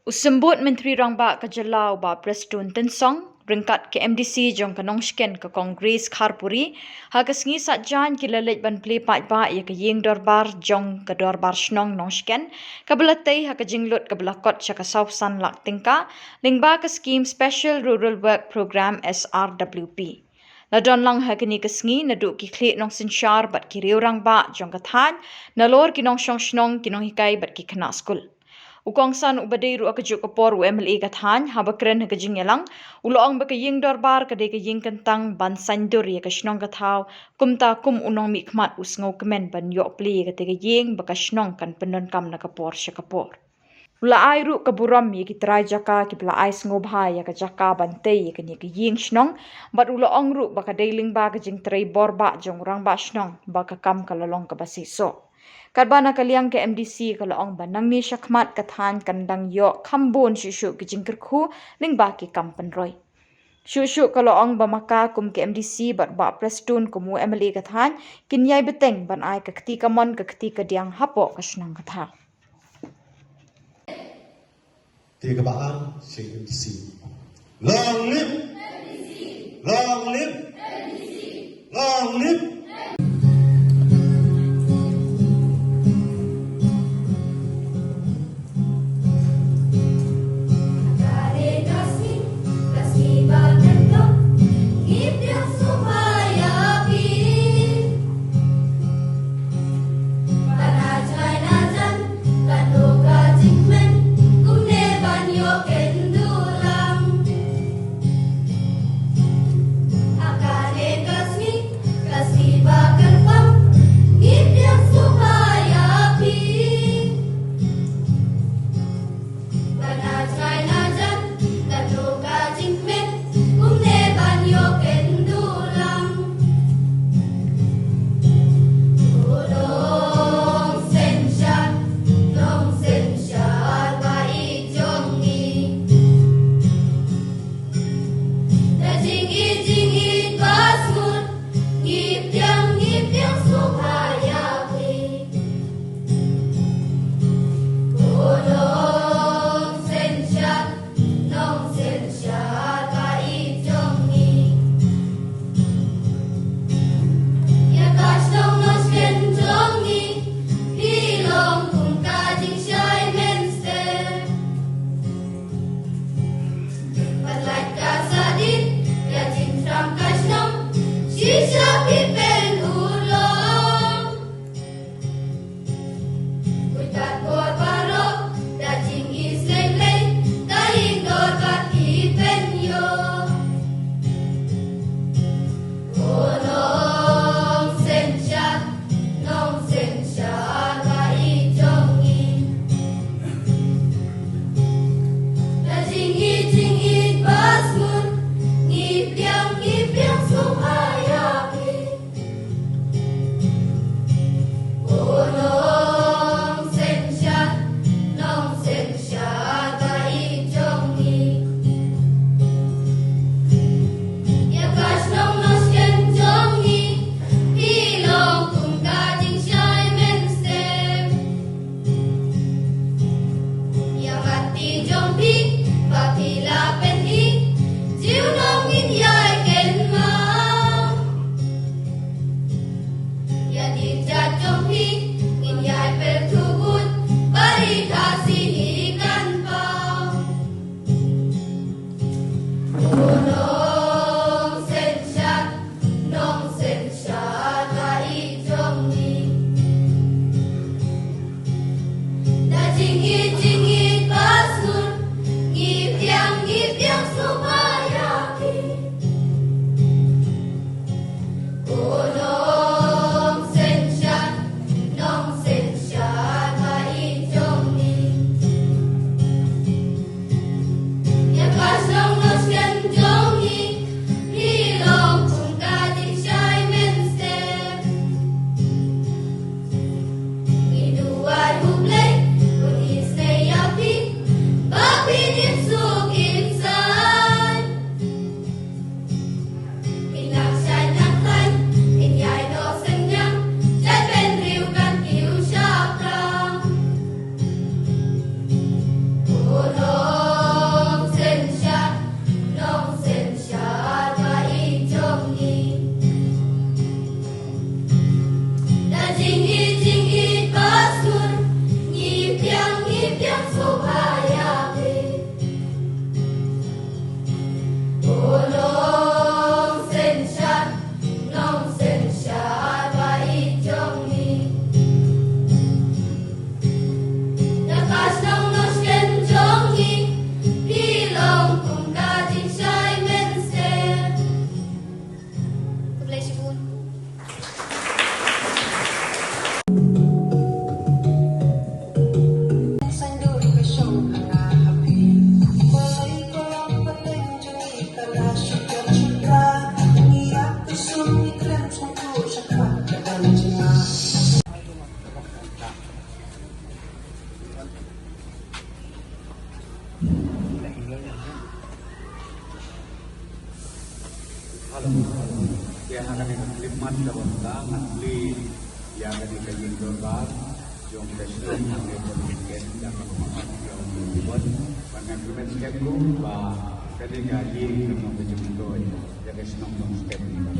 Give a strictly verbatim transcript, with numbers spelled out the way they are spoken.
U Symbud Myntri Rangbah ka Jylla u Bah Prestone Tynsong ryngkat ka MDC jong ka Nongshken ka Kong Grace Kharpuri, ha ka sngi Saitjaiñ ki la leit ban plie paidbah ïa ka ïing dorbar jong ka Dorbar Shnong Nongshken, kaba la tei ha ka jinglut kaba la kot sha ka saw san lak tyngka, lyngba ka skhim Special Rural Work Programme, SRWP. La don lang ha kane ka sngi naduh ki khlieh nongsynshar bad ki riew rangbah jong ka thaiñ, nalor ki nongshong shnong, ki nonghikai bad ki khynnah skul. U kongsan uba dei ruh ha kajuh ka por u MLA ka thaiñ, haba kren ha ka jingïalang, u la ong ba ka ïing dorbar ka dei ka ïing kyntang ban saiñdur ïa ka shnong ka thaw, kumta kum u nongmihkhmat u sngewkmen ban ïoh plie ïa katei ka ïing ba ka shnong kan pyndonkam na ka por sha ka por. U la ai ruh ka burom ïa ki trai jaka kiba la ai sngewbha ïa ka jaka ban tei ïa kane ka ïing shnong, bad u la ong ruh ba ka dei lyngba ka jingtrei borbah jong u rangbah shnong ba ka kam ka la long kaba seisoh. Katba na ka liang ka MDC ka la ong ba nangne shakhmat ka thaiñ kan dang ïoh kham bun shuh shuh ki jingkyrkhu lyngba ki kam pynroi. Shuh shuh ka la ong ba ma ka kum ka MDC bad Bah Prestone kum u MLA ka thaiñ kin ïai bteng ban ai ka kti kamon ka kti kadiang hapoh ka shnong ka thaw. Te kaba ar sha MDC. Long live! Long live! Long live! Te ha kane ka khyllipmat kaba mynta ngan plie ïa kane ka ïing dorbar jong ka shnong Hangreipon Syngkien da kaba mynta ïa u Bun. Bad ngan kyrmen skhem ruh ba kane ka ïing kan long ka jingmyntoi ïa ka shnong Nongstoiñ.